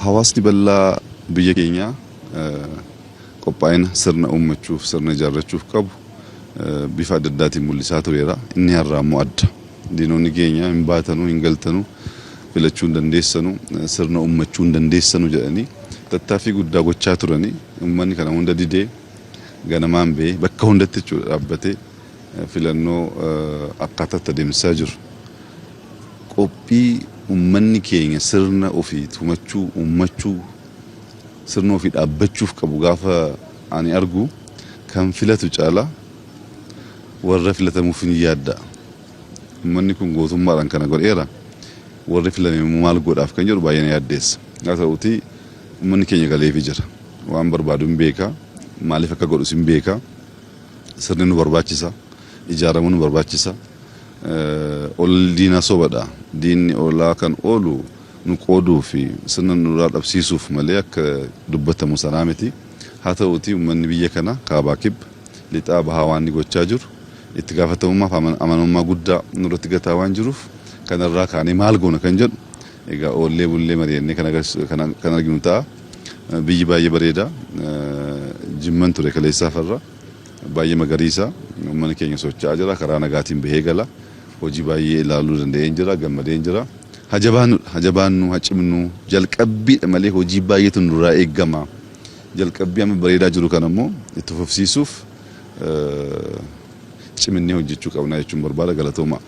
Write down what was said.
Hawaasni bal'aa biyya keenyaa qophaa'ina sirna uummachuuf, sirna ijaarrachuuf qabu bifa adda addaatiin mul'isaa tureera. Inni har'aa immoo adda. Diinonni keenya hin baatanuu, hin galtanuu, filachuu hin dandeessanu, sirna uummachuu hin dandeessanu jedhanii tattaaffii guddaa gochaa turanii, uummanni kana hunda didee ganamaan ba'ee bakka hundatti jechuudha dhaabbatee filannoo akkaataatti adeemsisaa jiru. Qophii uummanni keenya sirna ofii tumachuu, uummachuu, sirna ofii dhaabbachuuf qabu gaafa ani argu, kan filatu caalaa warra filatamuuf hin yaadda. Uummanni kun gootummaadhaan kana godheera. Warri filame immoo maal godhaaf kan jedhu baay'ee na yaaddeessa. Haa ta'uutii, uummanni keenya galeefii jira. Waan barbaadu hin beeka. Maaliif akka godhus hin beeka. Sirni nu barbaachisa. Ijaaramuu nu barbaachisa. Ol diinaa sobadha. Diinni olaa kan oolu nu qooduu fi sirna nurraa dhabsiisuuf malee akka dubbatamu sanaa miti. Haa ta'uutii, uummanni biyya kana kaabaa, kibba, lixaa, bahaa waan inni gochaa jiru itti gaafatamummaa fi amanamummaa guddaa nurratti gataa waan jiruuf, kanarraa kaanee maal goona kan jedhu egaa oollee bullee mari'annee kan arginu ta'a. Biyyi baay'ee bareeda. Jimman ture kaleessaa farra. Baay'ee magariisa. Uummanni keenya socho'aa jira. Karaa nagaatiin bahee gala. Hojii baay'ee ilaaluu danda'een jira. Gammadeen jira. Hajabaannudha. Hajabaannu, hacimnu, jalqabbiidha malee hojii baay'eetu nurraa eeggama. Jalqabbii amma bareedaa jiru kana immoo itti fufsiisuuf ciminnee hojjechuu qabna jechuun barbaada. Galatooma.